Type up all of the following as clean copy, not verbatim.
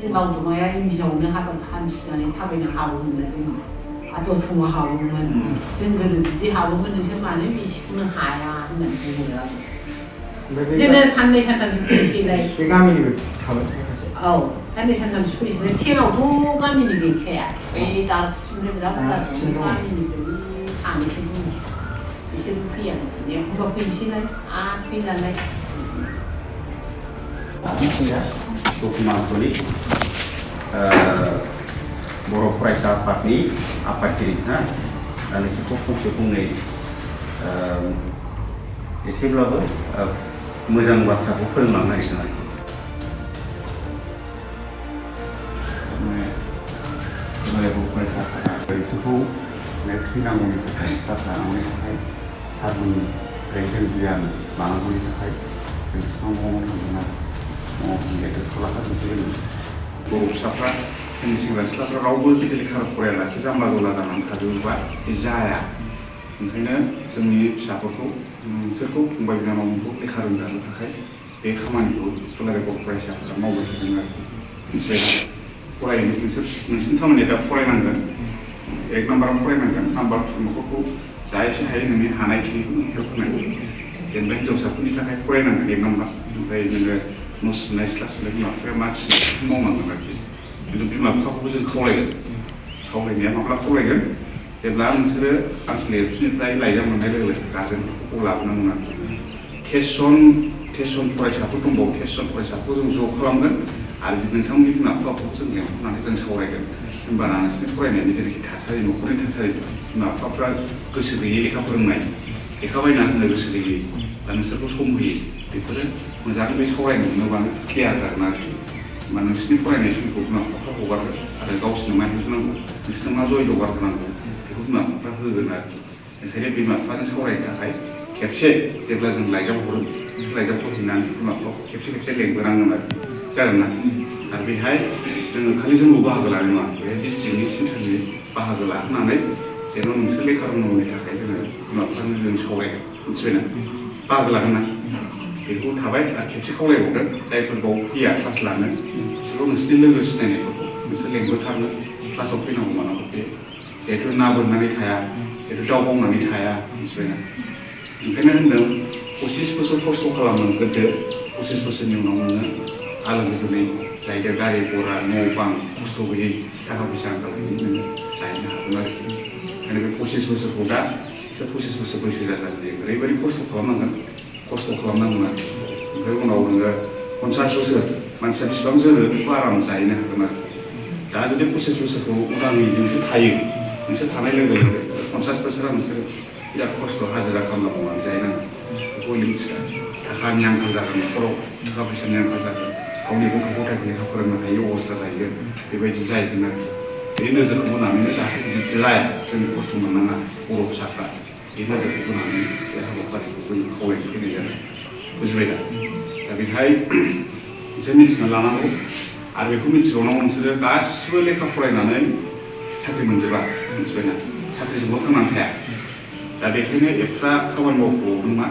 마우동아야 임시오는 하던 한 시간에 타고는 하고는 지금 아또 통화하고는 지금 그들이 하고는 지금 많이 미시고는 하야 하는 부분이라고. 이제는 산내 산담 스페이스라이. 가민이 하면 해가지고. 산내 산담 스페이스는 태가 도가민이 개야. 왜 따로 준비라고 하다 도가민이들이 상시고 이시는 피하는지 그거 피시는 피하는. Dokumen बर' फरायसा आफादनि आफादगिरिफ्रा नोंसोरखौ फंसे फंनै एसेब्लाबो मोजां बाथ्राखौ फोरोंलांनो नागिरदों आरोखि फरायसा आफादा बिसोरखौ फैनांगौनि थाखाय बाथ्रा लानायनि थाखाय सारमोननिफ्राय जों गियान लानांगौनि थाखाय जों बिसिनाव न'आव थांदों आरो बर' फिसाफ्रा जोंनि सेंग्रा सिख्लाफ्रा रावबो जुदि लेखा फरायालासे जाम्बा जला जानानै थाजोबोबा बे जाया ओंखायनो जोंनि फिसाफोरखौ नोंसोरखौ फंबाय बिनानावखौ लेखा रोंजानो थाखाय बे खामानिखौ दुलाराय बर' फरायसाफोरा मावबाय थादों आरोखि मिथिबाय फरायनो नोंसोरनि खामानिया दा फरायनांगोन एक नाम्बाराव फरायनांगोन नाम्बार न'खरखौ जा एसे हायो नोंनि हानायखिनिखौ हेल्प होनांगोन जेनेबा हिन्जावसाफोरनि थाखाय फरायनांगोन एक नाम्बार ओमफ्राय नोङो न' सिबनाय सिथ्ला सिबनाय बिमा बिफाया मा थिनो मावनांगोन आरोखि खिन्थु बिमा बिफाखौबो जों खावलायनाया माब्ला खावलायगोन जेब्ला नोंसोरो आनसलिक एबसुनिफ्राय लाइजाम मोननाय लोगो लोगो गार्जेनफोरखौ लाबोनांगोन आरोखि टेसन फरायसाफोर दंबावो टेसन फरायसाखौ जों ज' खालामगोन आरो नोंथांमोननि बिमा बिफाखौ जों लेंहरनानै जों सावरायगोन होनबाना नोंसोरनि फरायनायनि जेरैखि थासारि न'खरनि थासारि बिमा बिफाफ्रा गोसो गैयै लेखा फोरोंनाय लेखा बायना होनो गोसो गैयै दा नोंसोरखौ सम होयो बेफोरो मोजाङै बे सावरायनो मोनोबानो क्लियार जागोन आरोखि होमबा नोंसोरनि फरायनाय समखौ बिमा बिफाफ्रा हगारगोन आरो गावसोरनो मा होनांगौ नोंसोरनो मा जय जगार होनांगौ बेखौ बिमा बिफाफ्रा होगोन आरोखि ओंखायनो बिमा बिफाजों सावरायनो थाखाय खेबसे जेब्ला जों लाइजाम हरो बिसोर लाइजामखौ हैनानै बिमा बिफाखौ खेबसे लेंबोनांगोन आरोखि जागोन ना आरो बेहाय जोङो खालि जोंल' बाहागो लानाय नङा बेहाय डिस्ट्रिक्टनि सेन्ट्रेलनि बाहागो लाहोनानै जेन' नोंसोर लेखा रोंनांगौनि थाखाय जोङो बिमा बिफाजों जों सावरायगोन मिथिबायना बाहागो लागोन ना बेखौ थाबाय आरो खेबसे खावलायबावदों जायफोर बाव फैया क्लास लानो बिसोरखौ नोंसोरनि लोगो सिनायनायफोरखौ नोंसोर लेंबोथारनो क्लासाव फैनांगौ मानांगौ बे जिहेथु ना बोननानै थाया जिहेथु दाउ गावनानै थाया मिथिबायना ओंखायनो होनदों 25 बोसोर खस्थ' खालामो गोदो 25 बोसोरनि उनाव नोङो आलो गोजोनै जायगा गारि घरा न' बां खस्थ' गैयै थाखा फैसा गैयै नोङो जाहैनो हागोन आरोखि ओंखायनो बे 25 बोसोरखौ दा बिसोर 25 बोसोर बैसो जाजानो ओरैबायदि खस्थ' खालामनांगोन खस्थ' खालामनांगोन आरोखि ओमफ्राय उनाव नोङो 50 बोसोर मानसिया बेसेबां जोरो बेखौ आराम जाहैनो हागोन आरोखि दा जुदि 25 बोसोरखौ उदाङै नोंसोर थायो नोंसोर थानाय लोगो लोगो 50 बोसोरा नोंसोर बिराद खस्थ' हाजिरा खामला मावनानै जाहैनांगोन बेखौ मिथिया थाखानि आंखाल जागोन न'खराव थाखा फैसानि आंखाल जागोन गावनि गथ' गथायखौ लेखा फोरोंनो हायि अबस्था जाहैगोन बेबायदि जाहैगोन आरोखि बे नोजोरखौ होनानैनो जाहाथे बिदि जाया जों खस्थ' मोननाङा बर' फिसाफ्रा बे नोजोरखौ होनानै बे हाबाफारिखौ जों खावलायनो फैनाय जादों बुजिबाय दा बेहाय नोंसोर मिथिना लानांगौ आरो बेखौ मिथिबावनांगौ नोंसोरो गासिबो लेखा फरायनानै साख्रि मोनजोबा मिथिबायना साख्रिजोंल' थांनानै थाया दा बेखायनो एक्सट्रा खामानि मावबावदों मा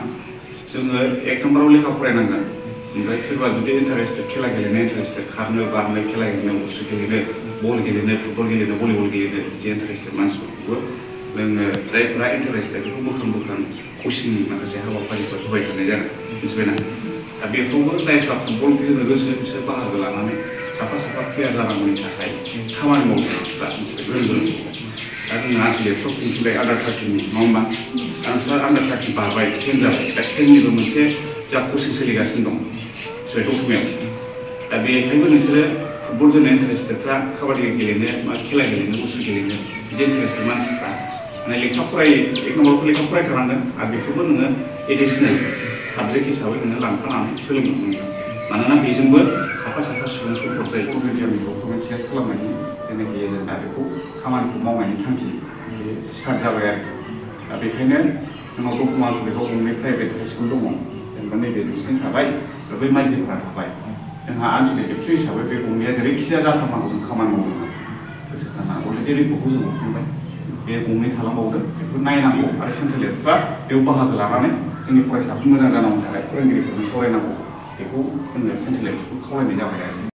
जोङो एक नाम्बाराव लेखा फरायनांगोन ओमफ्राय सोरबा जुदि इन्टारेस्टेड खेला गेलेनो इन्टारेस्टेड खारनो बारनो खेला गेलेनो उसु गेलेनो बल गेलेनो फुटबल गेलेनो भलिबल गेलेनो बिदि इन्टारेस्टेड मानसिफोरखौबो जोङो जायफोरा इन्टारेस्टेड बेखौ बोखां कचिंनि माखासे हाबाफारिफोर होबाय थानाय जादों मिथिबायना दा बेखौबो जायफ्रा फुटबल गेलेनो गोसो बिसोर बाहागो लानानै साफा प्लेयार जानांगौनि थाखाय खामानि मावग्राफ्रा गोरों दा जोङो आनसलिक दिन्थिबाय आन्डार 13 नङा होमबा दा नोंसोर आन्डार 13 बारबाय 10 जाबाय दा 10निबो मोनसे जा कचिं सोलिगासिनो दं दतमायाव दा बेहायबो नोंसोरो फुटबल जोनो इन्टारेस्टेडफ्रा काबादि गेलेनो खेला गेलेनो उसु गेलेनो बिदि इन्टारेस्टेड मानसिफ्रा माने लेखा एक नम्बरखौ लेखा फरायथारनांगोन आरो बेखौबो नोङो एडिसनेल साबजेक्ट हिसाबै नोङो लांफानानै सोलोंनांगोन मानोना बेजोंबो साफा सुबुं सम्पद जायो कम्पिउटारनि डकुमेन्ट चेन्ज खालामनायनि जेनाखि एजेन्डा बेखौ खामानिखौ मावनायनि थांखि स्टार्ट जाबाय आरोखि दा बेखायनो जोंनाव दतमा आनसलिकआव गंनै प्राइभेट हाइ स्कुल दङ जेनेबा नैबे नोंसिनि थाबाय बै मानसिफोरा थाबाय जोंहा आनसलिक एबसु हिसाबै बे गंनैया जेरैखिजाया जाथारनांगौ जों खामानि मावदों गोसोखांना अलरेडि रिपर्टखौ जों हरफिनबाय बे गंनै थालांबावदों बेखौ नायनांगौ आरो सेन्ट्रेल एबसुआ बेयाव बाहागो लानानै जोंनि फरायसाफोर मोजां जानांगौनि थाखाय फोरोंगिरिफोरजों सावरायनांगौ बेखौ जोङो सेन्ट्रेल एबसुखौ खावलायनाय जाबाय आरो